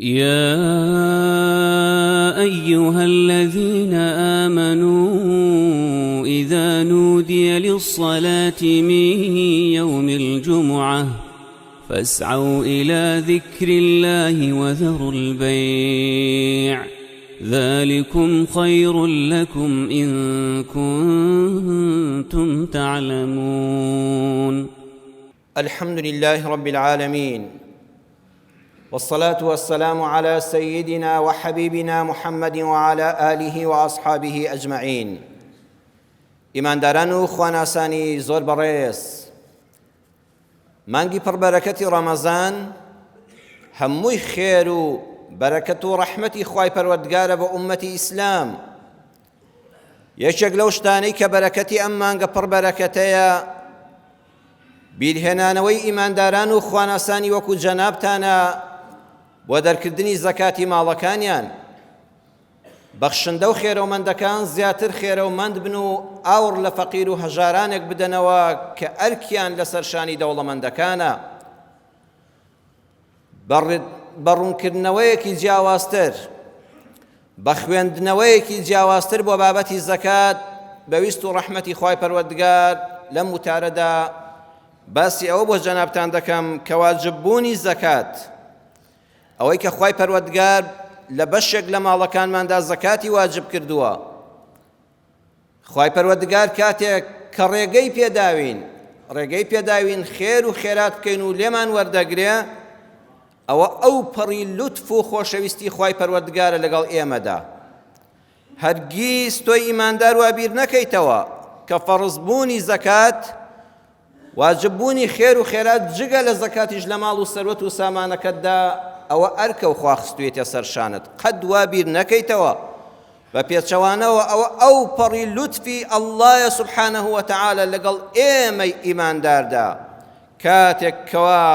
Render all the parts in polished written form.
يا أيها الذين آمنوا إذا نودي للصلاة من يوم الجمعة فاسعوا إلى ذكر الله وذروا البيع ذلكم خير لكم إن كنتم تعلمون. الحمد لله رب العالمین والصلاة والسلام على سيدنا وحبيبنا محمد وعلى آله وأصحابه أجمعين. ئیمانداران و خواناسانی زۆر بەڕێز، مانگی پڕبەرەکەتی ڕەمەزان هەمووی خێر و بەرەکەت و ڕەحمەتی خوای پەروەردگارە بۆ ئومەتی ئیسلام. یەکێک لەو شتانەی کە بەرەکەتی ئەم مانگە پڕ بەرەکەتەیە بیرهێنانەوەی ئیمانداران و خواناسانی وەکو جەنابتانە بۆ دەرکردنی زەکاتی ماڵەکانیان. بەخشندە و خێرەومەندەکان زیاتر خێرەومەند بن و ئاوڕ لە فەقیر و هەژارانێک بدەنەوە کە ئەرکیان لەسەر شانی دەوڵەمەندەکانە. بە ڕوونکردنەوەیەکی جیاوازتر، بە خوێندنەوەیەکی جیاوازتر بۆ بابەتی زەکات، بە ویست و ڕەحمەتی خوای پەروەردگار لەم وتارەدا باسی ئەوە بۆ جەنابتان دەکەم کە واجب بوونی زەکات، ئەوەی کە خوای پەروەردگار لە بەشێک لە ماڵەکانماندا زەکاتی واجب کردووە. خوای پەروەردگار کاتێک کە ڕێگەی پێداوین، ڕێگەی پێداوین خێر و خێرات بکەین و لێمان وەردەگرێ، ئەوە ئەو پەڕی لوتف و خۆشەویستی خوای پەروەردگارە لەگەڵ ئێمەدا. هەرگیز تۆی ئیماندار وا بیر نەکەیتەوە کە فەڕزبوونی زەکات، واجب بوونی خێر و خێرات جگە لە زەکاتیش لە ماڵ و سەروەت و سامانەکەتدا ئەوە ئەرکە و خوا خستوویەتە سەر شانت، قەت وا بیر نەکەیتەوە. بە پێچەوانەوە ئەوە ئەو پەڕی لوتفی اللەیە سبحانه وتعالی لەگەڵ ئێمەی ئیمانداردا کاتێک کەوا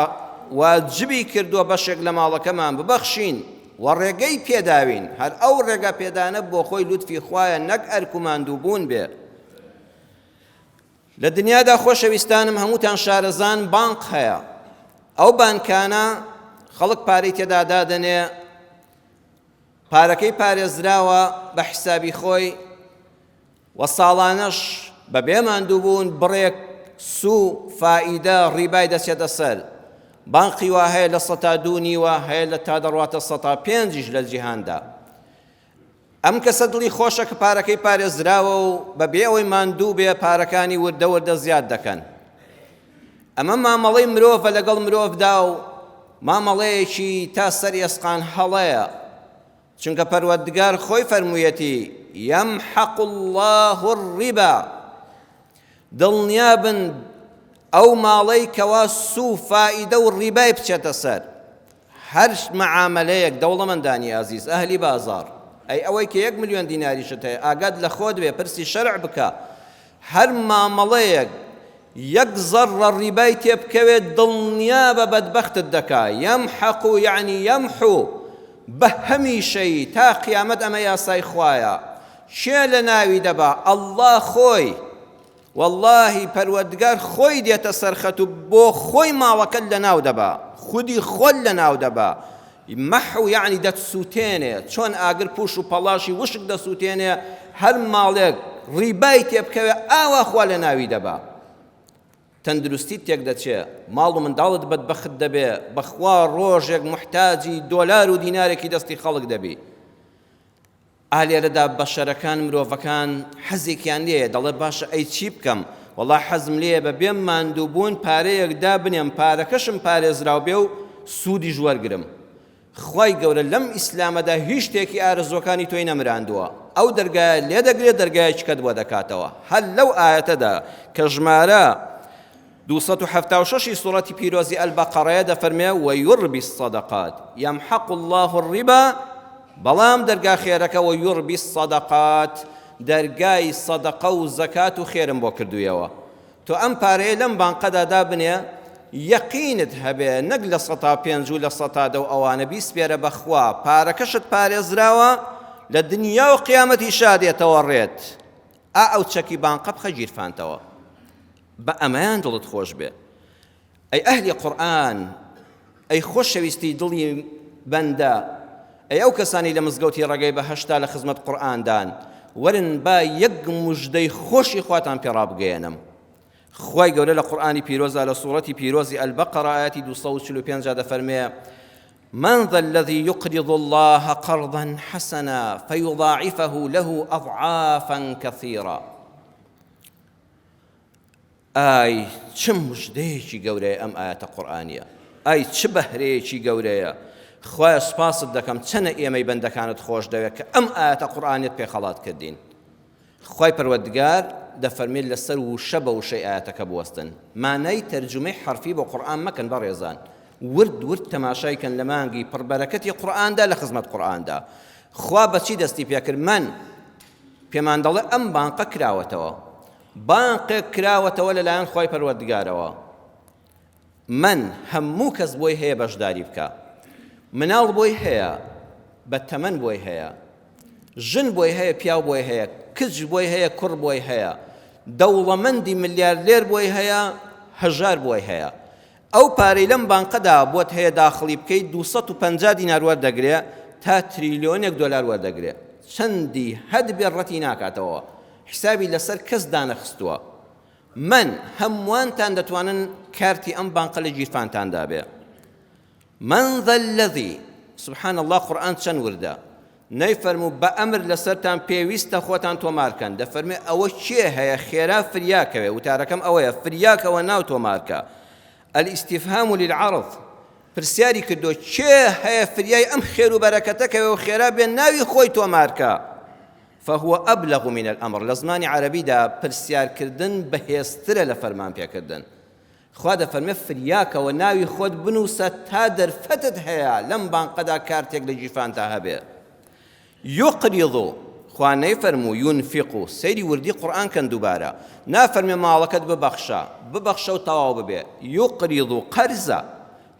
واجبی کردووە بەشێک لە ماڵەکەمان ببەخشین و ڕێگەی پێداوین، هەر ئەو ڕێگا پێدانە بۆ خۆی لوتفی خوایە نەک ئەرک و ماندووبوون بێ. لە دنیادا خۆشەویستانم هەمووتان شارەزان بانق هەیە، ئەو بانکانە خەڵک پارەی تێدا دادەنێ، پارەکەی پارێزراوە بە حیسابی خۆی و ساڵانەش بە بێ ماندووبوون بڕێک سوو فائیدە ڕیبای دەچێتە سەر. بانقی وا هەیە لە سەتا دوو نیوە هەیە لە تا دەڕواتە سەتا پێنجیش لە جیهاندا. ئەم کەسە دڵی خۆشە کە پارەکەی پارێزراوە و بە بێ ئەوەی ماندوو بێ پارەکانی وردە وردە زیاد دەکەن. ئەمە مامەڵەی مرۆڤە لەگەڵ مرۆڤدا و مامەڵەیەکی تا سەر ئێسقان هەڵەیە، چونکە پەروەردگار خۆی فەرموویەتی، یمحق اللە الربا، دڵنیابن ئەو ماڵەی کەوا سوو فائیدە و ڕیبای بچێتە سەر هەر مەعامەلەیەک. دەوڵەمەندانی ئازیز، ئەهلی بازاڕ، ئەی ئەوەی کە یەک ملیۆن دیناریشت هەیە ئاگات لە خۆت بێ، پرسی شەرع بکە. هەر مامەڵەیەک یەک زەڕڕە ڕیبای تێبکەوێت دڵنیابە بەدبەختت دەکا. یەمحەق یەعنی یەمحو، بە هەمیشەیی تا قیامەت، ئەمە یاسای خوایە. کێ لەناوی دەبا؟ اللە خۆی. وەڵاهی پەروەردگار خۆی دێتە سەر خەت و بۆ خۆی ماڵەکەت لەناو دەبا، خودی خۆت لەناو دەبا. مەحو یەعنی دەتسووتێنێ، چۆن ئاگر پوش و پەڵاشی وشک دەسووتێنێ، هەر ماڵێک ڕیبای تێبکەوێ ئاوا خوا لەناوی دەبا. تەندروستیت تێک دەچێ، ماڵ و منداڵت بەدبەخت دەبێ، بەخوا ڕۆژێک موحتاجی دۆلار و دینارێکی دەستی خەڵک دەبی. ئا لێرەدا بەشەرەکان، مرۆڤەکان حەزێکیان لێیە، دەڵێ باشە ئەی چی بکەم؟ وەڵا حەزم لێیە بە بێ ماندووبوون پارەیەک دابنێم، پارەکەشم پارێزراو بێ و سوودیش وەرگرم. خوای گەورە لەم ئیسلامەدا هیچ شتێکی ئارەزووەکانی تۆی نەمراندووە، ئەو دەرگایە لێدەگرێ دەرگایەکی کەت بۆ دەکاتەوە. هەر لەو ئایەتەدا کە ژمارە 276 ی سوڕەتی پیرۆزی البقرەیە دەفەرمێ ویربی الصدقات یمحق الله الربا، بەڵام دەرگا خێرەکە ویربی الصدقات دەرگای سەدەقە و زەکات و خێرم بۆ کردوویەوە. تۆ ئەم پارەیە لەم بانقەدا دابنێ یەقینت هەبێ نەک لە سەتا پێنج و لە سەتا دە و ئەوانە، بیسپێرە بە خوا پارەکەشت پارێزراوە لە دنیا و قیامەتیشا دێتەوە ڕێت. ئا ئەو چەکی بانقە بخە گیرفانتەوە بە ئەمەیان دڵت خۆش بێ. ئەی ئەهلی قورئان، ئەی خۆشەویستی دڵی بەندە. ئەی ئەو کەسانەی لە مزگەوتی ڕێگەی بەهەشتا لە خزمەت قورئاندان، وەرن با یەک مژدەی خۆشی خواتان پێ ڕابگەیەنم. خوای گەورە لە قورئانی پیرۆزدا لە سوڕەتی پیرۆزی البقرە ئایەتی 245 دا دەفەرمێ، من ذا الذي يقرض الله قرضا حسنا فيضاعفه له أضعافا كثيرا. ئای چ مژدەیەکی گەورەیە ئەم ئایەتە قورئانیە ئای چ بەهرەیەکی گەورەیە خوایە سوپاست دەکەم چەنە ئێمەی بەندەکانت خۆش دەوێت کە ئەم ئایەتە قورئانیەت پێ خەڵات کردین خوای پەروەردگار دەفەرمێت لەسەر وشە بە وشەی ئایەتەکە بوەستن مانای تەرجومەی حەرفی بۆ قورئان مەکەن بەڕێزان ورد ورد تەماشای کەن لە مانگی پڕبەرەکەتی قورئاندا لە خزمەت قورئاندا خوا بەچی دەستی پێکرد من پێمان دەڵێ ئەم بانقە کراوەتەوە بانقێک کراوەتەوە لەلایەن خوای پەروەردگارەوە من هەموو کەس بۆی هەیە بەشداری بکە مناڵ بۆی هەیە بە تەمەن بۆی هەیە ژن بۆی هەیە پیاو بۆی هەیە کچ بۆی هەیە کوڕ بۆی هەیە دەوڵەمەندی ملیاردێر بۆی هەیە هەژار بۆی هەیە ئەو پارەی لەم بانقەدا بۆت هەیە داخڵی بکەیت 250 دینار وەردەگرێ تا تریلیۆنێک دۆلار وەردەگرێ چەندی هەت بێ ڕەتی ناکاتەوە حسابی لەسەر کەس دانەخستووە من هەمووانتان دەتوانن کارتی ئەم بانقە لە گیرفانتاندا بێ من ذا الذی سبحان اللە قورئان چەند وردە نەیفەرموو بە ئەمر لەسەرتان پێویستە خۆتان تۆمارکەن دەفەرمێ ئەوە کێ هەیە خێرا فریاکەوێ وتارەکەم ئەوەیە فریاکەوە ناو تۆمارکە الاستفهام للعرض پرسیاری کردو کێ هەیە فریای ئەم خێر و بەرەکەتە کەوێ و خێرا بێ ناوی خۆی تۆمارکە فهو أبلغ من الأمر لە زمانی عەرەبیدا پرسیارکردن بەهێزترە لە فەرمان پێکردن خوا دەفەرمێ فریاکەوە ناوی خۆت بنووسە تا دەرفەتت هەیە لەم بانقەدا کارتێک لە گیرفانتا هەبێ. یقرض خوا نەیفەرموو ينفق سەیری وردی قورئان کەن دووبارە نافەرمێ ماڵەکەت ببەخشە ببەخشە و تەواو ببێ یقرض قەرزە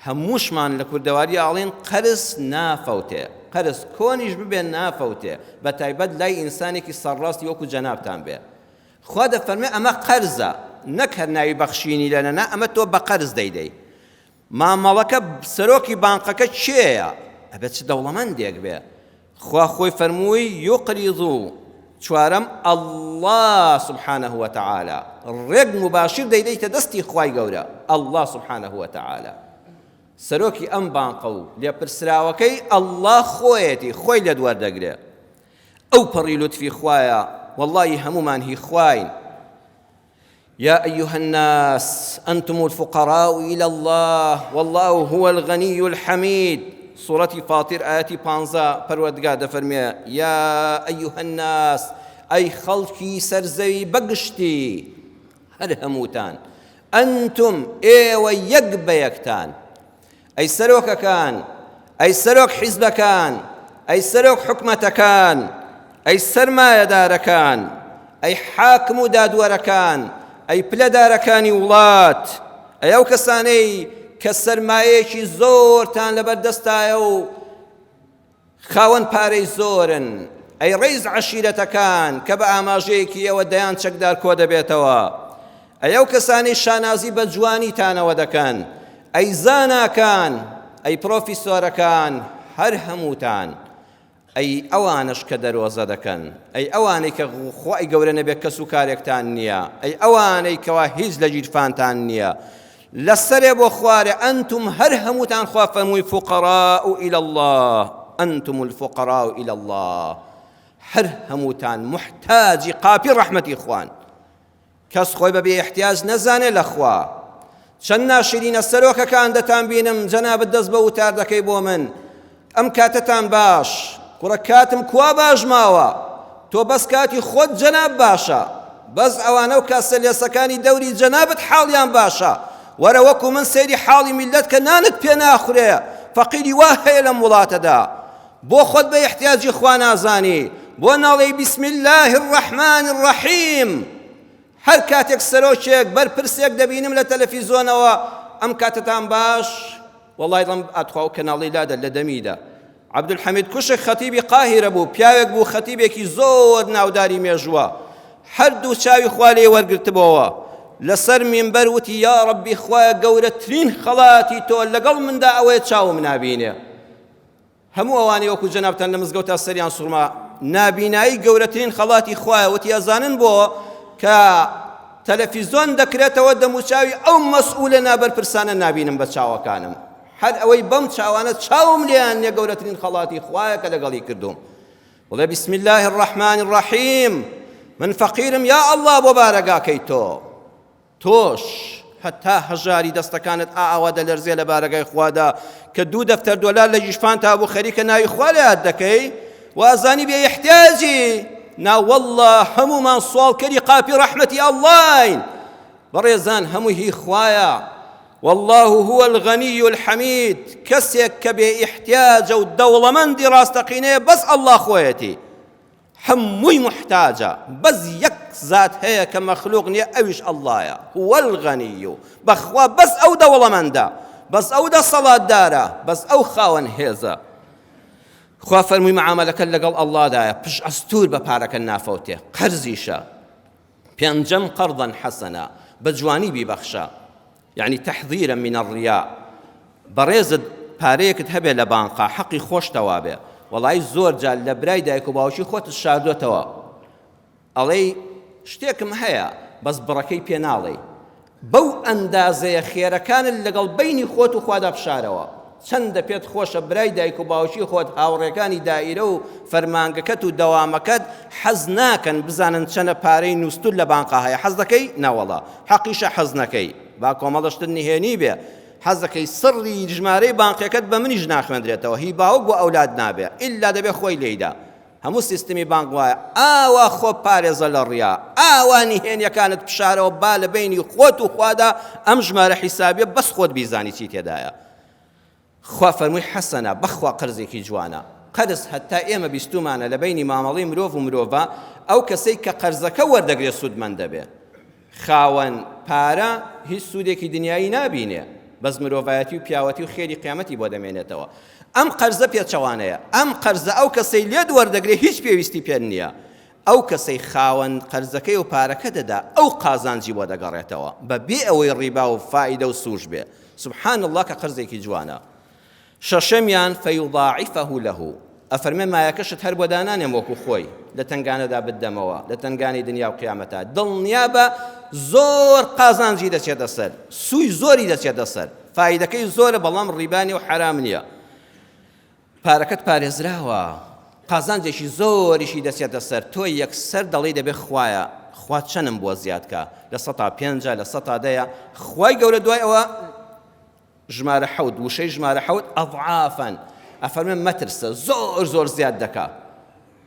هەمووشمان لە کوردەواری ئاڵێن قەرز نافەوتێ قەرز کۆنیش ببێ نافەوتێ بە تایبەت لای ئینسانێکی سەرڕاستی وەکو جەنابتان بێ خوا دەفەرموێ ئەمە قەرزە نەک هەر ناوی بەخشینی لە نەنا ئەمە تۆ بە قەرز دەیدەی مامەڵەکە سەرۆکی بانقەکە کێیە ئەبێت چ دەوڵەمەندێک بێ خوا خۆی فەرمووی یقریض چوارەم الله سبحانه وتعالى ڕێک مباشر دەیدەیتە دەستی خوای گەورە الله سبحانه وتعالى سەرۆکی ئەم بانقە و لێپرسراوەکەی الله خۆیەتی خۆی لێت وەردەگرێ ئەو پەڕی لوتفی خوایە وەڵڵاهی هەموومان هی خواین يا أيها الناس أنتم الفقراء إلى الله والله هو الغني الحميد سورة فاطر آياتي پانزە پەروەردگار دەفەرمێ يا أيها الناس ئەی خەڵکی سەرزەوی بەگشتی هەر هەمووتان ئەنتم ئێوە یەک بە یەکتان ئەی سەرۆکەکان، ئەی سەرۆک حیزبەکان، ئەی سەرۆک حکومەتەکان، ئەی سەرمایەدارەکان، ئەی حاکم و دادوەرەکان، ئەی پلەدارەکانی وڵات، ئەی ئەو کەسانەی کە سەرمایەیەکی زۆرتان لەبەر دەستایە و خاوەن پارەی زۆرن، ئەی ڕەیس عەشیرەتەکان کە بە ئاماژەیەکی ئێوە دەیان چەکدار کۆدەبێتەوە، ئەی ئەو کەسانەی شانازی بە جوانیتانەوە دەکەن، ئەی زاناکان، ئەی پرۆفیسۆرەکان، هەر هەمووتان، ئەی ئەوانەش کە دەرۆزە دەکەن، ئەی ئەوانەی کە خوای گەورە نەبێت کەس و کارێکتان نییە، ئەی ئەوانەی کەوا هیچ لە گیرفانتان نییە، لە سەرێ بۆ خوارێ ئەنتم هەر هەمووتان خوا فەرمووی فقراء الی اللە انتم الفقراء الی اللە هەر هەمووتان محتاجی قاپی ڕەحمەتی خوان کەس خۆی بە بێ احتیاج نەزانێ لە خوا چەند ناشرینە سەرۆکەکان دەتان بینم جەنابت دەست بە وتار دەکەی بۆ من ئەم کاتەتان باش کوڕە کاتم کوا باش ماوە تۆ بەس کاتی خۆت جەناب باشە بەس ئەوانە و کاسە لێسەکانی دەوری جەنابت حاڵیان باشە وەرە وەکو من سەیری حاڵی میللەت کە نانت پێ ناخورێ فەقیری وا هەیە لەم وڵاتەدا بۆ خۆت بە ئیحتیاجی خوا نازانی بۆ ناڵێی بسم الله الرحمن الرحیم هەر کاتێک سەرۆکێک بەرپرسێک دەبینم لە تەلەفیزۆنەوە ئەم کاتەتان باش وەڵای دڵم ئەتخوا ئەو کەناڵەی لادە لە دەمیدا عەبدولحەمید کوشک خەتیبی قاهیرە بوو پیاوێک بوو خەتیبێکی زۆر ناوداری مێژووە هەردوو چاوی خوا لێ وەرگرتبەوە لەسەر مینبەر وتی یا ڕەبی خوایە گەورەترین خەڵاتی تۆ لەگەڵ مندا ئەوەیە چاوم نابینێ. هەموو ئەوانەی وەکو جەنابتان لە مزگەوتا سەریان سوڕما نابینایی گەورەترین خەڵاتی خوایە وتی ئەزانن بۆ کە تەلەفیزۆن دەکرێتەوە دەموچاوی ئەو مەسئولە نابەرپرسانە نابینم بە چاوەکانم هەر ئەوەی بەم چاوانە چاوم لێیان نیە گەورەترین خەڵاتی خوایە کە لەگەڵی کردوم بڵێ بسم الله الرحمن الرحیم من فەقیرم یا الله بۆ بارەگاکەی تۆ تۆش هەتا هەژاری دەستەکانت ئاوا دەلەرزێ لە بارەگای خوادا کە دوو دەفتەر دۆلار لە گیشفانتا بوو خەریکە ناوی خوا لە یاد دەکەی وازانی بێ ئیحتیاجی نا واللە هەموومان سواڵکەری قاپی ڕەحمەتی ئەڵڵاین بەڕێزان هەموو هی خوایە والله هو الغنی الحمید کەسێک کە بێ ئیحتیاجە و دەوڵەمەندی ڕاستەقینەیە بەس ئەڵڵا خۆیەتی هەمووی موحتاجە بەس یەک زات هەیە کە مەخلوق نیە ئەویش اللەیە هو الغنی بەخوا بەس ئەو دەوڵەمەندە بەس ئەو دەسەڵاتدارە بەس ئەو خاوەن هێزە خوا فەرمووی معامەلەکەت لەگەڵ ئەڵڵادایە پشت ئەستوور بە پارەکە نافەوتێ قەرزیشە پێنجەم قەرضا حەسەنە بە جوانی بیبەخشە یەعنی تحذیرا من الریاء بەڕێزت پارەیەکت هەبێ لە بانقا حەقی خۆشتە وابێ وەڵایی زۆر جار لە برای دایک و باوکی خۆتت شاردۆتەوە ئەڵێی شتێکم هەیە بەس بڕەکەی پێ ناڵێی بەو ئەندازەیە خێرەکانت لەگەڵ بینی خۆت و خوادا بشارەوە چەندە پێت خۆشە برای دایک و باوکی خۆت هاوڕێکانی دائیرە و فەرمانگەکەت و دەوامەکەت حەز ناکەن بزانن چەنە پارەی نووستوت لە بانقا هەیە حەز دەکەی نەوەڵا حەقیشە حەز نەکەی با کۆمەڵە شتت نهێنی بێ حەز دەکەی سڕی ژمارەی بانقیەکەت بە منیش ناخوێندرێتەوە هی باوک بۆ ئەولاد نابێ ئیلا دەبێ خۆی لێیدا هەموو سیستمی بانق وایە ئاوا خۆ پارێزە لە ڕیا ئاوا نهێنیەکانت بشارەوە با لە بینی خۆت و خوادا ئەم ژمارە حیسابیە بەس خۆت بیزانی چی تێدایە خوا فەرمووی حەسەنە، بەخوا قەرزێکی جوانە. قەرز هەتا ئێمە بیستوومانە لە بەینی مامەڵەی مرۆڤ و مرۆڤا، ئەو کەسەی کە قەرزەکە وەردەگرێ سوودمەند دەبێ. خاوەن پارە هیچ سوودێکی دنیایی نابینێ، بەس مرۆڤایەتی و پیاوەتی و خێری قیامەتی بۆ دەمێنێتەوە. ئەم قەرزە پێچەوانەیە. ئەم قەرزە ئەو کەسەی لێت وەردەگرێ هیچ پێویستی پێت نییە. ئەو کەسەی خاوەن قەرزەکەی و پارەکە دەدا ئەو قازانجی بۆ دەگەڕێتەوە بە بێ ئەوەی ڕیبا و فائیدە و سووش بێ. سبحان اللە کە قەرزێکی جوانە. شەشەمیان فیضاعفه له ئەفەرمێ مایەکەشت هەر بۆ دانانێم وەکو خۆی لە تەنگانەدا بتدەمەوە لە تەنگانی دنیا و قیامەتا دڵنیابە زۆر قازانجی دەچێتە سەر سووی زۆری دەچێتە سەر فایدەکەی زۆرە بەڵام ڕیبانی و حەرام نییە پارەکەت پارێزراوە قازانجێکی زۆریشی دەچێتە سەر تۆ یەکسەر دەڵێی دەبێ خوایە خوا چەنم بۆ زیاد کا لە سەتا پێنجە لە سەتا دەیە خوای گەورە دوای ئەوە ژمارە حەوت وشەی ژمارە حەوت ئەضعافەن ئەفەرمێ مەترسە زۆر زۆر زیاد دەکا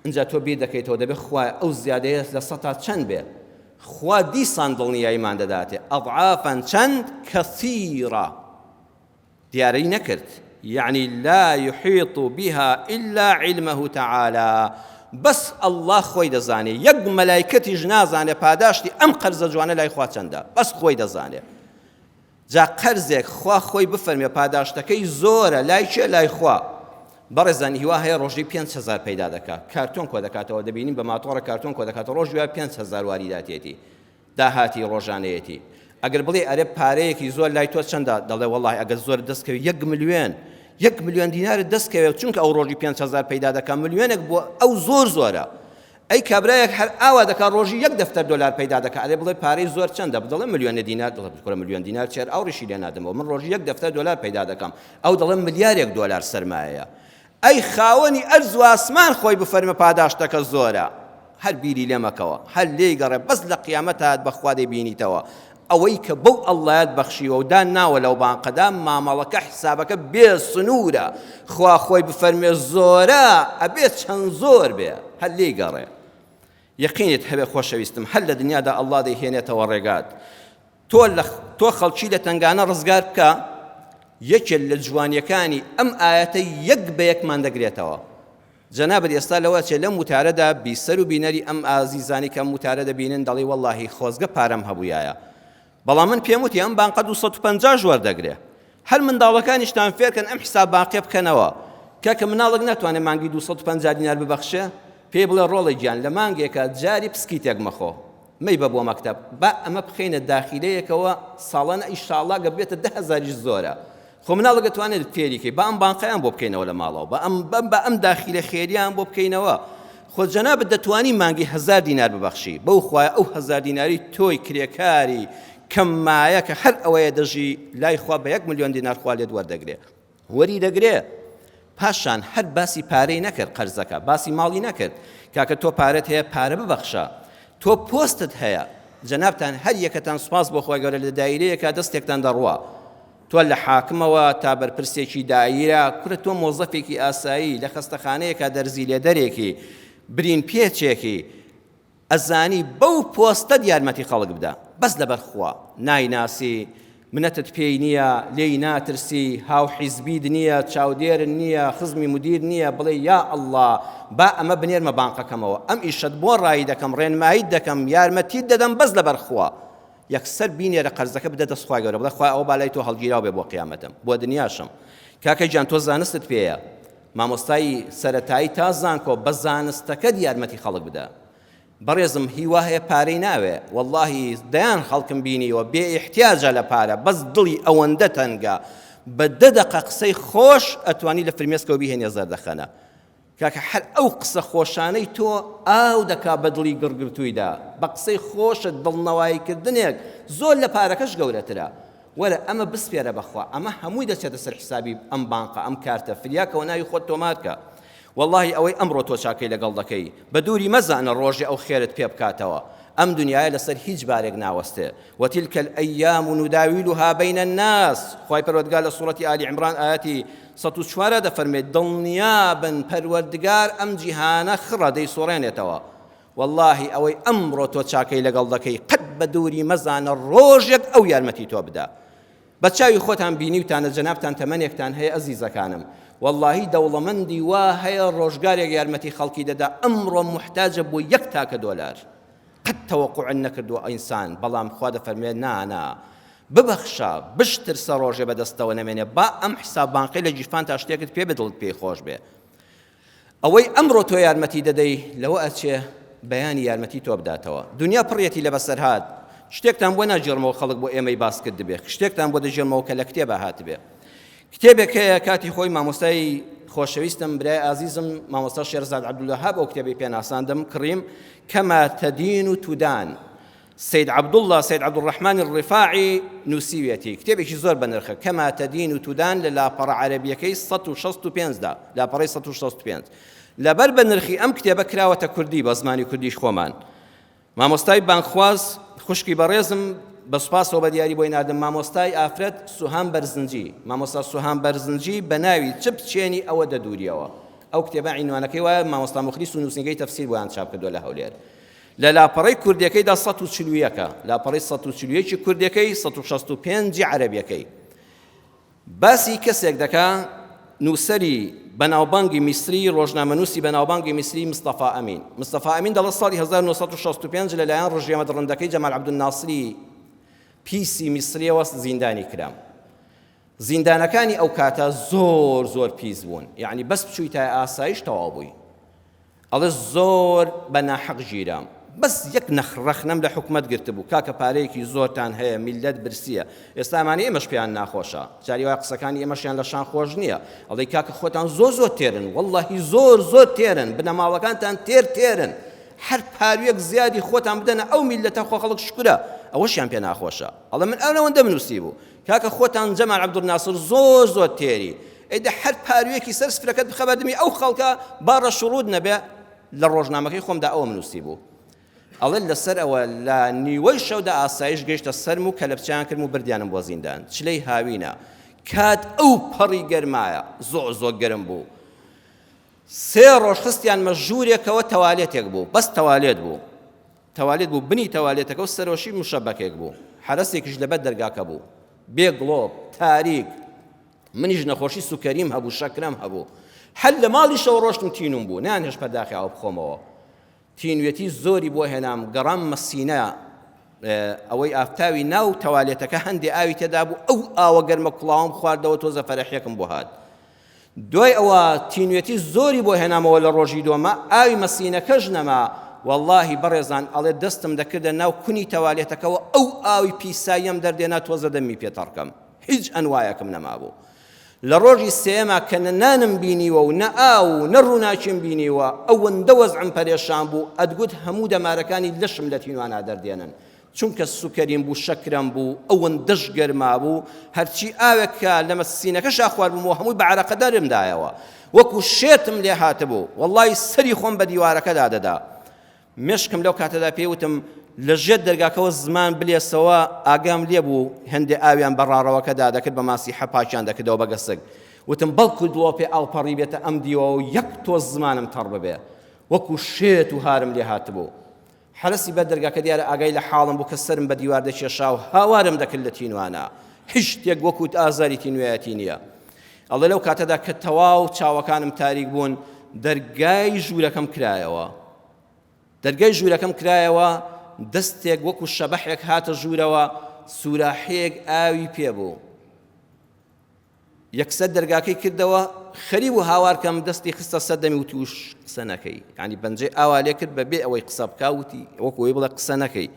ئینجا تۆ بیر دەکەیتەوە دەبێ خوایە ئەو زیادەیە لە سەتا چەند بێ خوا دیسان دڵنیاییمان دەداتێ ئەضعافەن چەند کەثیرە دیاری نەکرد یەعنی لا یحیط بها الا علمه تعالی بەس اللە خۆی دەزانێ یەک مەلایکەتیش نازانێ پاداشتی ئەم قەرزە جوانە لای خوا چەندە بەس خۆی دەزانێ جا قەرزێک خوا خۆی بفەرمێ پاداشتەکەی زۆرە لای کێ لای خوا بەڕێزان هیوا هەیە ڕۆژی 5هزار پەیدا دەکات کارتۆن کۆ دەکاتەوە دەبینین بە ماتۆڕە کارتۆن کۆ دەکاتەوە ڕۆژ 5هزار واریداتێتی داهاتی ڕۆژانەیەتی ئەگەر بڵێ ئەرێ پارەیەکی زۆر لای تۆ چەندە دەڵێ وەڵی ئەگەر زۆر دەستکەوی یەک ملیۆن یەک ملیۆن دینارت دەستکەوێت چونکە ئەو ڕۆژی 5هزار پەیدا دەکا ملیۆنێک بۆ ئەو زۆر زۆرە ئەی کابرایەک هەر ئاوا دەکا ڕۆژی یەک دەفتەر دۆلار پەیدا دەکا ئەرێ بڵێ پارەی زۆر چەندە دەڵێ ملیۆنە دینار دەڵێ کورە ملیۆن دینار چێر ئەو ڕیشی لێ نادەمەوە من ڕۆژی یەک دەفتەر دۆلار پەیدا دەکەم ئەو دەڵێ ملیارێک دۆلار سەرمایەیە ئەی خاوەنی ئەرز و ئاسمان خۆی بفەرمێ پاداشتەکە زۆرە هەر بیری لێ مەکەوە هەر لێی گەڕێ بەس لە قیامەت هات بەخوا دەیبینیتەوە ئەوەی کە بەو اللەیەت بەخشیوە و دان ناوە لەو بانقەدا مامەڵەکە حسابەکە بێ سنوورە خوا خۆی بفەرمێ زۆرە ئەبێ چەند زۆر بێ هەر لێی گەڕێ یەقینت هەبێ خۆشەویستم هەر لە دنیادا اللە دەیهێنێتەوە ڕێگات تۆ لە تۆ خەڵکی لە تەنگانە ڕزگار بکە یەکێک لە جوانیەکانی ئەم ئایەتە یەک بە یەکمان دەگرێتەوە جەنابت ئێستا لەوە چێ لەم وتارەدا بیسەر و بینەری ئەم ئازیزانی کەم وتارە دەبینن دەڵی وەڵاهی خۆزگە پارەم هەبووایە بەڵام من پێم وتی ئەم بانقە 250 وەردەگرێ هەر منداڵەکانیشتان فێرکەن ئەم حساب باقیە بکەنەوە کاکە مناڵێک ناتوانێت مانگی 250 دینار ببەخشێ پێی بڵێ ڕۆڵە گیان لە مانگێکە جاری پسکیتێک مەخۆ مەیبە بۆ مەکتەب با ئەمە بخەینە داخیلەیەکەوە ساڵانە ئیشاڵا گە بێتە دە هەزاریش زۆرە. خۆ مناڵەک دەتوانێت فێری کەی با ئەم بانقەیان بۆ بکەینەوە لە ماڵەوە با ئەم بەم بە ئەم داخیلە خێریان بۆ بکەینەوە خۆ جەنابت دەتوانی مانگی هەزار دینار ببەخشی بەو خوایە ئەو هەزار دیناری تۆی کرێکاری کەم مایە کە هەر ئەوەیە دەژی لای خوا بە یەک ملیۆن دینار خوا لێت وەردەگرێ وەری دەگرێ پاشان هەر باسی پارەی نەکرد قەرزەکە باسی ماڵی نەکرد کاکە تۆ پارەت هەیە پارە ببەخشە تۆ پۆستت هەیە جەنابتان هەر یەکەتان سوپاس بۆ خوای گەورە لە دایرەیەکە دەستێکتان دەڕوا تۆ لە حاکمەوە تا بەرپرسێکی دایرە کورە تۆ مۆزەفێکی ئاسایی لە خەستەخانەیەکە دەرزی لێدەرێکی برین پێچێکی ئەزانی بەو پۆستەت یارمەتی خەڵک بدە بەس لەبەر خوا نایناسی منەتت پێی نییە لێی ناترسی هاو حیزبیت نییە چاودێرن نییە خزمی مدیر نییە بڵێ یا ئەڵڵا با ئەمە بنێرمە بانقەکەمەوە ئەم ئیشەت بۆ ڕایی دەکەم ڕێنماییت دەکەم یارمەتیت دەدەم بەس لەبەر خوا یەکسەر بینێرە قەرزەکە بدە دەست خوای گەورە بڵێ خوای ئەوە با لای تۆ هەڵگیراو بێ بۆ قیامەتم بۆ دنیاشم کاکە گیان تۆ زانستت پێیە مامۆستای سەرەتایی تا زانکۆ بە زانستەکەت یارمەتی خەڵک بدە بەڕێزم هیوا هەیە پارەی ناوێ وەڵاهی دەیان خەڵکم بینیوە بێ ئیحتیاجە لە پارە بەس دڵی ئەوەندە تەنگە بە دە دەقە قسەی خۆش ئەتوانی لە فرمێسکەوە بیهێنیە زەردەخەنە کاکە هەر ئەو قسە خۆشانەی تۆ ئاو دەکا بە دڵی گڕگرتوویدا بە قسەی خۆشت دڵنەوایی کردنێک زۆر لە پارەکەش گەورەترە وەرە ئەمە بسپێرە بەخوا ئەمە هەمووی دەچێتە سەر حسابی ئەم بانقە ئەم کارتە فریاکەوە ناوی خۆت تۆمار کە وەڵاهی ئەوەی ئەمڕۆ تۆ چاکەی لەگەڵ دەکەی بە دووری مەزانە ڕۆژێ ئەو خێرت پێ بکاتەوە ئەم دنیایە لەسەر هیچ بارێک ناوەستێ وتلك الأيام نداولها بين الناس خوای پەروەردگار لە سوڕەتی ئالی عمران ئایەتی 104 دەفەرمێت دڵنیابن پەروەردگار ئەم جیهانە خڕە دەیسوڕێنێتەوە وەڵاهی ئەوەی ئەمڕۆ تۆ چاکەی لەگەڵ دەکەی قەت بە دووری مەزانە ڕۆژێک ئەو یارمەتی تۆ بدا بە چاوی خۆتان بینیوتانە جەنابتان تەمەنێکتان هەیە ئەزیزەکانم وەڵاهی دەوڵەمەندی وا هەیە ڕۆژگارێک یارمەتی خەڵکی دەدا ئەمڕۆ موحتاجە بۆ یەک تاکە دۆلار قەت تەوەقوعن نەکردووە ئینسان بەڵام خوا دەفەرمێ نا نا ببەخشە بشترسە ڕۆژێ بەدەستەوە نەمێنێ با ئەم حساب بانقی لە گیرفانتا شتێکت پێ بێ دڵت پێی خۆش بێ ئەوەی ئەمڕۆ تۆ یارمەتی دەدەی لەوە ئەچێ بەیانی یارمەتی تۆ بداتەوە. دونیا پڕیەتی لە بەسەرهات. شتێکتان بۆ ناگێڕمەوە خەڵک بۆ ئێمەی باس کردبێ، شتێکتان بۆ دەگێڕمەوە کە لە کتێبا هاتبێ. کتێبێک هەیە کاتی خۆی مامۆستای خۆشەویستم برای ئازیزم مامۆستا شێرزاد عەبدولوەهاب ئەو کتێبەی پێ ناساندم کڕیم کەما تەدین و تودان سەید عەبدوڵڵا سەید عەبدولڕەحمانی ڕیفاعی نووسیویەتی، کتێبێکی زۆر بەنرخە، کما تدین تدان لە لاپەڕە عەرەبییەکەی 165 دا، لاپەڕەی 165. لەبەر بەنرخی ئەم کتێبە کراوەتە کوردی بە زمانی کوردیش خۆمان. مامۆستای بانگخواز خوشکی بەڕێزم بە سوپاسەوە بە دیاری بۆی ناردم مامۆستای ئافرەت سوهام بەرزنجی مامۆستا سوهام بەرزنجی بە ناوی چ بچێنی ئەوە دەدووریەوە ئەو کتێبە عینوانەکەی وایە مامۆستا موخلیس و نووسینگەی تەفسیر بۆیان چاپ کردووە لە هەولێر لە لاپەڕەی کوردیەکەیدا 141 ە، لاپەڕەی 141 ی کوردیەکەی، 165 ی عەرەبیەکەی. باسی کەسێک دەکا، نووسەری بەناوبانگی میسری، ڕۆژنامەنووسی بەناوبانگی میسری مستەفا ئەمین. مستەفا ئەمین دەڵێت ساڵی 1965 لەلایەن ڕژێمە دڕندەکەی جەمال عەبدولناسری پیسی میسریەوە زیندانی کرام. زیندانەکانی ئەو کاتە زۆر زۆر پیس بوون، یەعنی بەس بچوویتایە ئاسایش تەواو بووی. ئەڵێ زۆر بە ناحەق گیرام بەس یەک نەخ ڕەخنەم لە حکومەت گرتبوو کاکە پارەیەکی زۆرتان هەیە میللەت برسیە ئێستا ئەمانەی ئێمەش پێیان ناخۆشە جاری وایە قسەکانی ئێمەشیان لە شان خۆش نییە ئەڵێ کاکە خۆتان زۆر زۆر تێرن وەڵڵاهی زۆر زۆر تێرن بنەماڵەکانتان تێر تێرن هەر پارویەک زیادی خۆتان بدەنە ئەو میللەتە خۆ خەڵک شکرە ئەوەشیان پێ ناخۆشە ئەڵێ من ئەوەندەم نووسی بوو کاکە خۆتان جەمال عەبدولناسر زۆر زۆر تێری ئەی دە هەر پارویەکی سەر سفرەکەت بخە بەردمی ئەو خەڵکە با ڕەش و ڕووت نەبێ لە ڕۆژنامەکەی خۆمدا ئەوەم نووسی بوو ئەڵێ لەسەر ئەوە لە نیوەی شەودا ئاسایش گەیشتە سەرم و کەلەپچەیان کردم و بردیانم بۆ زیندان چلەی هاوینە کات ئەو پەڕی گەرمایە زۆر زۆر گەرم بوو سێ ڕۆژ خستیانمە ژوورێکەوە تەوالێتێک بوو بەس تەوالێت بوو تەوالێت بوو بنی تەوالێتەکە و سەرۆشی مشەبەکێک بوو حەرەسێکیش لەبەر دەرگاکە بوو بێ گڵۆپ تاریک منیش نەخۆشی سوکەریم هەبوو شەکرەم هەبوو هەر لە ماڵیشەوە ڕۆشتم تینوم بوو نەیانهێشت پەرداخی ئاو بخۆمەوە تینوێتی زۆری بۆ هێنام گەڕام مەسینە ئەوەی ئافتاوی ناو تەوالێتەکە هەندێ ئاوی تێدا بوو ئەو ئاوە گەرمە کوڵاوم خواردەوە تۆزە فەرەحێکم بۆ هات دوای ئەوە تینوێتی زۆری بۆ هێنامەوە لە ڕۆژی دووەما ئاوی مەسینەکەش نەما وەڵاهی بەڕێزان ئەڵێ دەستم دەکردە ناو کونی تەوالێتەکەوە ئەو ئاوی پیساییەم دەردێنا تۆزە دەممی پێ تەڕکەم هیچ ئەنوایەکم نەمابوو. لە ڕۆژی سێیەما کە نە نانم بینیوە و نە ئاو و نە ڕووناکیم بینیوە، ئەوەندە وەزعم پەرێشان بوو، ئەتگوت هەموو دەمارەکانی لەشم لە تینوانا دەردێنن. چونکە سوکەریم بوو، شەکرەم بوو، ئەوەندەش گەرما بوو، هەرچی ئاوێک کە لە مەسینەکەشا خواردبوومەوە هەمووی بە عەرەقە دەرم دایەوە. وەکوو شێتم لێ هاتبوو. وەڵڵاهی سەری خۆم بە دیوارەکەدا دەدا. مێشکم لەو کاتەدا پێی وتم لە ژێر دەرگاکەوە زمان بلێسەوە، ئاگام لێ بوو هێندێ ئاویان بە ڕاڕەوەکەدا دەکرد بە ماسیحە پاکیان دەکردەوە بە گەسک. وتم بەڵکو دڵۆپێ ئاو پەڕیبێتە ئەم دیوەوە و یەک تۆز زمانم تەڕ ببێ. وەکو شێت و هارم لێ هاتبوو. حەرەسی بەر دەرگاکە دیارە ئاگای لە حاڵم بوو کە سەرم بە دیوار دەکێشا و هاوارم دەکرد لە تینوانا. هیچ شتێک وەکو ئازاری تینوێیەتی نییە. ئەڵێ لەو کاتەدا کە تەواو چاوەکانم تاریک بوون، دەرگای ژوورەکەم کرایەوە. دەرگای ژوورەکەم کرایەوە، دەستێک وەکو شەبەحێک هاتە ژوورەوە، سوراحەیەک ئاوی پێ بوو. یەکسەر دەرگاکەی کردەوە، خەریک بوو هاوار کەم، دەستی خستە سەر دەمی وتی وش قسە نەکەی. یانی پەنجەی ئاوا لێ کرد بەبێ ئەوەی قسە بکا، وتی وەکو ئەوەی بڵێ قسە نەکەی،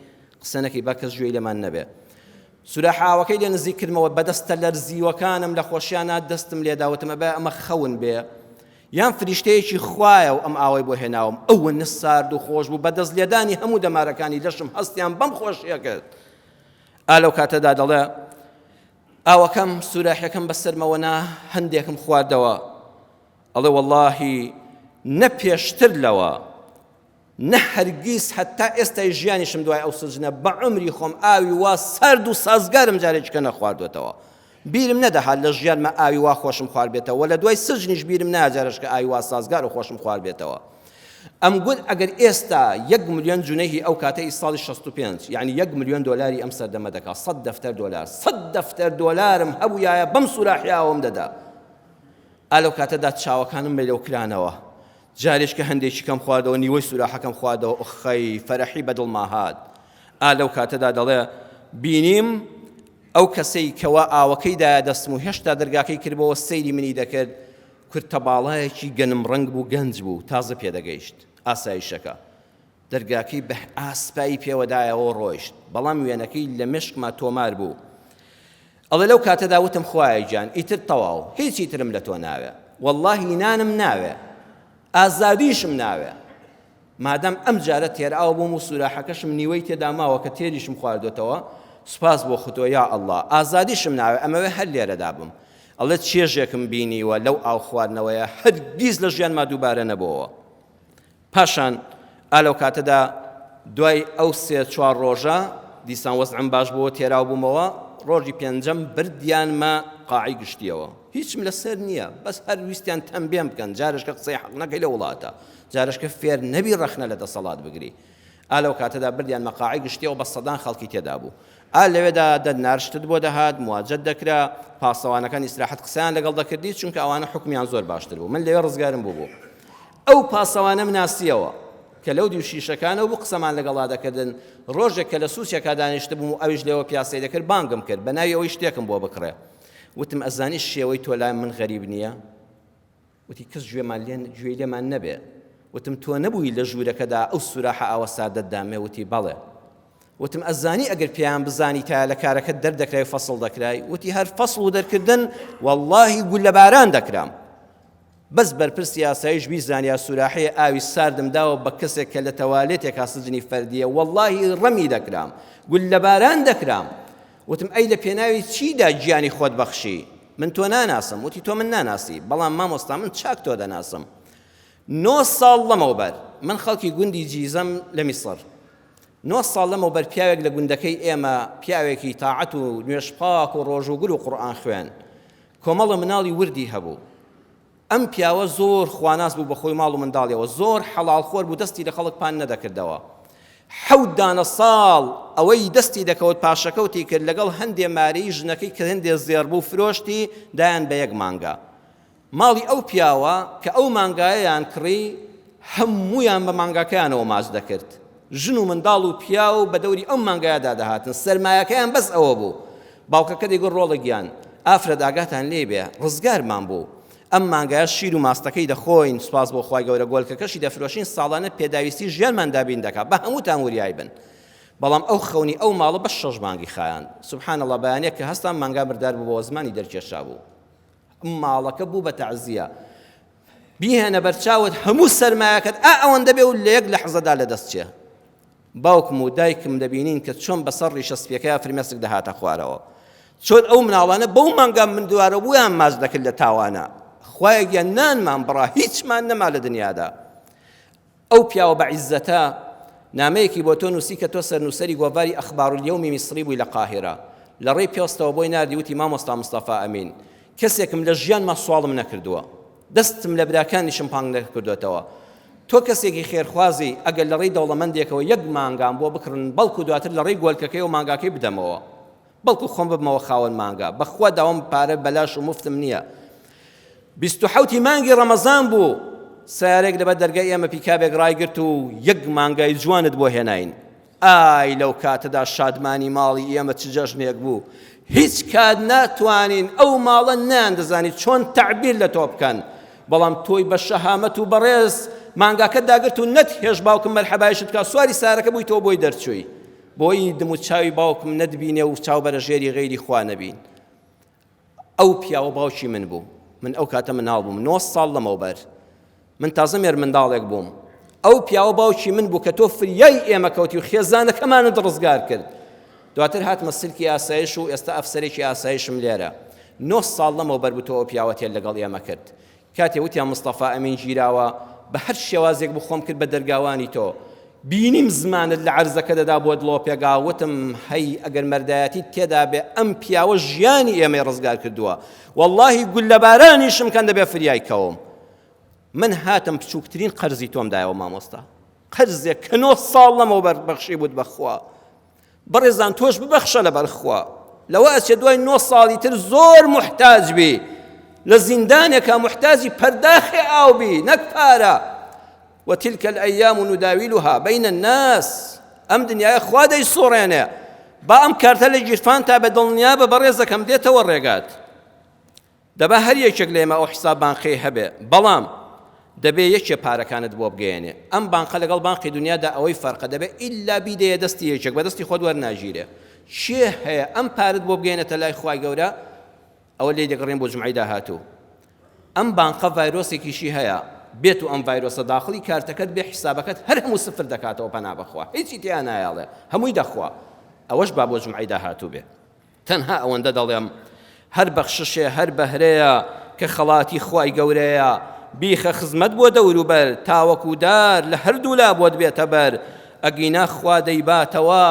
قسە نەکەی با کەس گوێی لێمان نەبێ. سوراحە ئاوەکەی لێ نزیک کردمەوە، بە دەستە لەرزیوەکانم لە خۆشیانا دەستم لێدا، وتم ئەبێ ئەمە خەون بێ یان فریشتەیەکی خوایە و ئەم ئاوەی بۆ هێناوم، ئەوەنە سارد و خۆش بوو، بە دەست لێدانی هەموو دەمارەکانی لەشم هەستیان بەم خۆشیە کرد. ئا لەو کاتەدا دەڵێ ئاوەکەم سوراحەکەم بەسەرمەوە نا، هەندێکم خواردەوە، ئەڵێ وەڵاهی نە پێشتر لەوە نە هەرگیز هەتا ئێستای ژیانیشم دوای ئەو سجنە بە عومری خۆم ئاوی وا سارد و سازگارم جارێکی کە نەخواردوێتەوە. بیرم نەدەهات لە ژیانما ئاوی وا خۆشم خواردبێتەوە لە دوای سجنیش بیرم نایە جارێکە ئاوی وا سازگار و خۆشم خواردبێتەوە. ئەمگوت ئەگەر ئێستا یەک ملیۆن جونەیهی ئەو کاتەی ساڵی 65 یعنی یەک ملیۆن دۆلاری ئەم سەردەمە دەکا سەد دەفتەر دۆلار سەد دەفتەر دۆلارم هەبوویایە بەم سوراحیاوەم دەدا. ئا لەو کاتەدا چاوەکانم مەیلەو کرانەوە. جارێک کە هەندێکی کەم خواردەوە نیوەی سوراحەکەم خواردەوە ئۆخەی فەرەحی بە دڵما هات. ئا لەو کاتەدا دەڵێ بینیم ئەو کەسەی کەوا ئاوەکەی دایە دەستم و هێشتا دەرگاکەی کردبەوە سەیری منی دەکرد کورتە باڵایەکی گەنم ڕەنگ بوو گەنج بوو تازە پێدەگەیشت ئاسایشەکە دەرگاکەی بە ئاسپایی پێوەدایەوە ڕۆیشت بەڵام وێنەکەی لە مێشکما تۆمار بوو ئەڵێ لەو کاتەدا وتم خوایە گیان ئیتر تەواو هیچی ترم لە تۆ ناوێ وەڵڵاهی نانم ناوێ ئازادیشم ناوێ مادام ئەم جارە تێرئاو بووم و سوراحەکەشم نیوەی تێدا ماوە کە تێریشم خواردۆتەوە سوپاس بۆ خوتۆ یا ئەڵڵا ئازادیشم ناوێ ئەمەوێ هەر لێرەدا بم ئەڵێ چێژێکم بینیوە لەو ئاو خواردنەوەیە هەرگیز لە ژیانما دووبارە نەبۆوە پاشان ئا لەو کاتەدا دوای ئەو سێ چوار ڕۆژە دیسان وەزعم باش بووە تێراو بوومەوە ڕۆژی پێنجەم بردیانمە قاعی گشتیەوە هیچم لەسەر نییە بەس هەر ویستیان تەمبێم بکەن جارشکە قسەی حەق نەکەی لە وڵاتە جارشکە فێر نەبی ڕەخنە لە دەسەڵات بگری ئا لەو کاتەدا بردیان مەقاعی گشتیەوە بە سەدان خەڵکی تێدا بوو ئا لەوێدا دەنارشتت بۆ دەهات مواجەت دەکرا پاسەوانەکان ئیسراحەت قسەیان لەگەڵ دەکردی چونکە ئەوانە حکمیان زۆر باشتر بوو من لەوێ ڕزگارم بوو بوو ئەو پاسەوانەم ناسیەوە کە لەو دیو شیشەکانەوە بوو قسەمان لەگەڵا دەکردن، ڕۆژێک کە لە سوچێکا دانیشتبووم و ئەویش لێوە پیاسەی دەکرد بانگم کرد بە ناوی ئەوەی شتێکم بۆ بکڕێ وتم ئەزانی شێوەی تۆ لای من غەریب نییە؟ وتی کەس گوێمان لێ گوێی لێمان نەبێ وتم تۆ نەبووی لە ژوورەکەدا ئەو سوراحە ئاوە ساردەت دامێ وتی بەڵێ وتم ئەزانی ئەگەر پێیان بزانیتایە لە کارەکەت دەردەکرای و فەسڵ دەکرای وتی هەر فەسڵ و دەرکردن واللهی گولەباران دەکرام بەس بەرپرسی ئاسایش بیزانیا سوراحەیە ئاوی ساردم داوە بە کەسێک کە لە تەوالێتێکا سجنی فەردیە وەڵاهی ڕەمی دەکرام گوللەباران دەکرام وتم ئەی لە پێناوی چیدا گیانی خۆت بەخشی من تۆ ناناسم وتی تۆ من ناناسی بەڵام مامۆستا من چاک تۆ دەناسم نۆ ساڵ لەمەوبەر من خەڵکی گوندی جیزەم لە میسڕ نۆ ساڵ لەمەوبەر پیاوێک لە گوندەکەی ئێمە پیاوێکی تاعەت و نوێژ پاک و ڕۆژووگر و قورئان خوێن کۆمەڵە مناڵی وردی هەبوو. ئەم پیاوە زۆر خواناس بوو بە خۆی و ماڵ و منداڵیەوە، زۆر حەڵاڵخۆر بوو دەستی لە خەڵک پان نەدەکردەوە. حەوت دانە ساڵ ئەوەی دەستی دەکەوت پاشەکەوتی کرد، لەگەڵ هەندێ مارەی ژنەکەی کە هەندێ زێڕ بوو فرۆشتی، دایان بە یەک مانگا. ماڵی ئەو پیاوە کە ئەو مانگایەیان کڕی هەموویان بە مانگاکەیانەوە ماچ دەکرد. ژن و منداڵ و پیاو بە دەوری ئەو مانگایەدا دەهاتن، سەرمایەکەیان بەس ئەوە بوو. باوکەکە دەیگوت ڕۆڵە گیان، ئافرەت ئاگاتان لێی بێ، ڕزگارمان بوو. ئەم مانگایە شیر و ماستەکەی دەخۆین، سوپاس بۆ خوای گەورە گۆلکەکەشی دەفرۆشین، ساڵانە پێداویستی ژیانمان دابین دەکا، با هەمووتان وریای بن. بەڵام ئەو خەونی ئەو ماڵە بەس شەش مانگی خایاند. سبحان اللە بەیانیەک کە هەستام مانگا مردار ببۆوە زمانی دەرکێشابوو. ماڵەکە بوو بە تەعزیە. بیهێنە بەرچاوت هەموو سەرمایەکەت ئا ئەوەندە بێ و لە یەک لەحزەدا لەدەست چێ. باوکم و دایکم دەبینین کە چۆن بەسەر ڕیشە سپیەکەیا فرمێسک دەهاتە خوارەوە. چۆن ئەو مناڵانە بەو مانگا مندوارەبوویان ماچ دەکرد لە تاوانە. خوایە گیان نانمان بڕا هیچمان نەما لە دنیادا. ئەو پیاوە بە عیزەتە نامەیەکی بۆ تۆ نووسی کە تۆ سەرنووسەری گۆڤاری ئەخبار الیومی میسری بووی لە قاهیرە. لە ڕێی پێستەوە بۆی ناردی وتی مامۆستا مستەفا ئەمین کەسێکم لە ژیانما سواڵم نەکردووە. دەستم لە براکانیشم پانگ نەکردۆتەوە. تۆ کەسێکی خێرخوازی ئەگەر لە ڕێی دەوڵەمەندێکەوە یەک مانگام بۆ بکڕن بەڵکو دواتر لە ڕێی گۆلکەکەیەوە مانگاکەی بدەمەوە. بەڵکو خۆم ببمەوە خاوەن مانگا. بەخوا داوام پارە بەلاش و موفتم نییە. 27 ی مانگی ڕەمەزان بوو سەیارەیەک لەبەر دەرگای ئێمە پیکابێک ڕایگرت و یەک مانگای جوانت بۆ هێناین. ئای لەو کاتەدا شادمانی ماڵی ئێمە چ جەژنێک بوو. هیچ کات ناتوانین ئەو ماڵە نەیاندەزانی چۆن تەعبیر لە تۆ بکەن. بەڵام تۆی بە شەهامەت و بەڕێز مانگاکەت داگرت و نەتهێشت باوکم مەرحەبایشت بکا سواری سەیارەکە بوویتەوە بۆی دەرچووی. بۆی دم و چاوی باوکم نەتبینێ و چاو بەرە ژێری غەیری خوا نەبین. ئەو پیاوە باوکی من بوو. من ئەو کاتە مناڵ بووم، نۆ ساڵ لەمەوبەر. من تازە مێرمنداڵێک بووم. ئەو پیاوە باوکی من بوو کە تۆ فریای ئێمە کەوتی و خێزانەکەمانت ڕزگار کرد. دواتر هاتمە سلکی ئاسایش و ئێستا ئەفسەرێکی ئاسایشم لێرە. نۆ ساڵ لەمەوبەر بوو تۆ ئەو پیاوەتیەت لەگەڵ ئێمە کرد. کاتێ وتیان مستەفا ئەمین گیراوە، بە هەر شێوازێک بوو خۆم کرد بە دەرگاوانی تۆ. بینیم زمانت لە عەرزەکە دەدا بۆ دڵۆپێگا، وتم هەی ئەگەر مەردایەتیت تێدا بێ ئەم پیاوە ژیانی ئێمەی ڕزگار کردووە. وەڵڵاهی گوللەبارانیشم کەن دەبێ فریای کەوم. من هاتم بچووکترین قەرزی تۆم دایەوە مامۆستا. قەرزێک کە نۆ ساڵ لەمەوبەر بەخشیبووت بە خوا. بەڕێزان تۆش ببەخشە لەبەر خوا لەوە ئەچێ دوای نۆ ساڵی تر زۆر محتاج بی لە زیندانێکا محتاجی پەرداخێ ئاو بی نەک پارە وتلك الأيام نداولها بين الناس ئەم دنیای خوا دەیسوڕێنێ با ئەم کارتە لە گیرفان تا بە دڵنیا بە بەڕێزەکەم دێتەوە ڕێگات دەبا هەر یەکێک لە ئێمە ئەو حساب بانقیەی هەبێ، بەڵام دەبێ یەکێ پارەکانت بۆ بگەیەنێ. ئەم بانقە لەگەڵ بانقی دونیادا ئەوەی فەرقە دەبێ ئیلا بیدەیە دەستی یەکێک، بە دەستی خۆت وەرناگیرێ. کێ هەیە ئەم پارەت بۆ بگەیەنێتە لای خوای گەورە؟ ئەوە لێی دەگەڕێین بۆ جومعەی داهاتوو. ئەم بانقە ڤایرۆسێکیشی هەیە، بێتو ئەم ڤایرۆسە داخڵی کارتەکەت بێ حیسابەکەت هەر هەموو سفر دەکاتەوە پەنا بەخوا هیچی تیا نایەڵێ هەمووی دەخوا. ئەوەش با بۆ جومعەی داهاتوو بێ. تەنها ئەوەندە دەڵێم هەر بەخششێ هەر بەهرەیە کە خەڵاتی خوای گەورەیە بیخە خزمەت بۆ دەوروبەر تاوەکو دار لە هەردوولا بۆت بێتە بەر ئەگینا خوا دەیباتەوە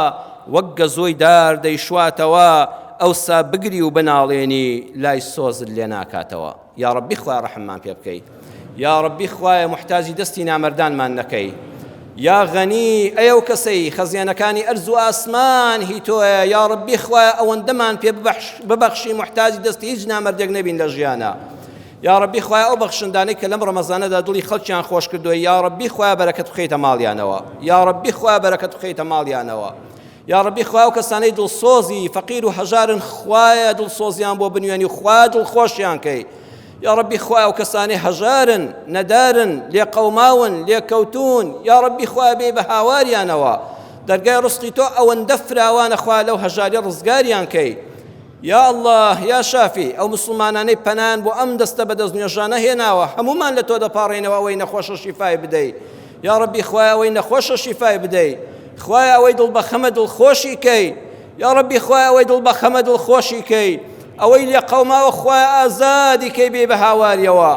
وەک گەزۆی دار دەیشواتەوە ئەوسا بگری و بناڵێنی لای سۆزت لێ ناکاتەوە. یاڕەبی خوایە ڕەحممان پێ بکەی یاڕەبی خوایە موحتاجی دەستی نامەردانمان نەکەی یا غەنی ئەی ئەو کەسەی خەزێنەکانی ئەرز و ئاسمان هی تۆیە یاڕەبی خوایە ئەوەندەمان پێ ببەخشی موحتاجی دەستی هیچ نامەردێک نەبین لە ژیانە یاڕەبی خوایە ئەو بەخشندانەی کە لەم ڕەمەزانەدا دڵی خەڵکیان خۆش کردووە یاڕەبی خوایە بەرەکەت بخەیتە ماڵیانەوە یاڕەبی خوایە بەرەکەت بخەیتە ماڵیانەوە یاڕەبی خوایە ئەو کەسانەی دڵسۆزی فەقیر و هەژارن خوایە دڵسۆزیان بۆ بنوێنی و خوایە دڵخۆشیان کەی یاڕەبی خوایە ئەو کەسانەی هەژارن نەدارن لێقەوماون لێکەوتون یاڕەبی خوایە بێ بە هاواریانەوە دەرگای ڕزقی تۆ ئەوەندە فراوانە خوایە لەو هەژاری ڕزگاریان کەی یا اللە یا شافی ئەو مسلمانانەی پەنایان بۆ ئەم دەستە بەدەست نوێژانە هێناوە هەمومان لە تۆ دەپاڕێنەوە ئەوەی نەخۆشە شیفای بدەی یا ڕەبی خوایە ئەوەی نەخۆشە شیفای بدەی خوایە ئەوەی دڵ بەخەمە دڵخۆشی کەی یا ڕەبی خوایە ئەوەی دڵ بەخەمە دڵخۆشی کەی ئەوەی لێ قەوماوە خوایە ئازادی کەی بێ بە هاواریەوە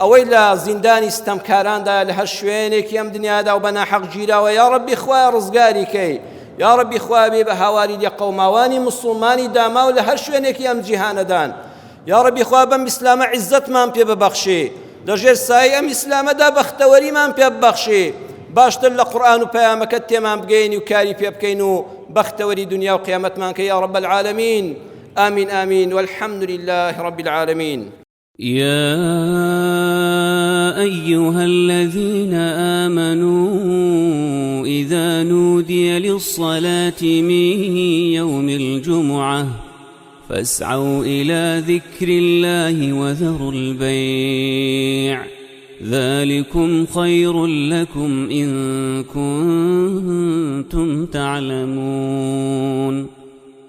ئەوەی لە زیندانی ستەمکاراندا لە هەر شوێنێکی ئەم دنیادا و بە ناحەق گیراوە یا ڕەبی خوایە ڕزگاری کەی یاڕەبی خوایە بێ بە هاواری لێقەوماوانی موسڵمانی داماو لە هەر شوێنێکی ئەم جیهانەدان یاڕەبی خوا بەم ئیسلامە عیزەتمان پێ ببەخشی لەژێر سایەی ئەم ئیسلامەدا بەختەوەریمان پێ ببەخشی باشتر لە قورئان و پەیامەکەت تێمان بگەیەنی و کاری پێ بکەین و بەختەوەری دنیا و قیامەتمان کە یا رب العالمین آمین آمین والحمد لله رب العالمین. يا أيها الذين آمنوا إذا نودي للصلاة من يوم الجمعة فاسعوا إلى ذكر الله وذروا البيع ذلكم خير لكم إن كنتم تعلمون.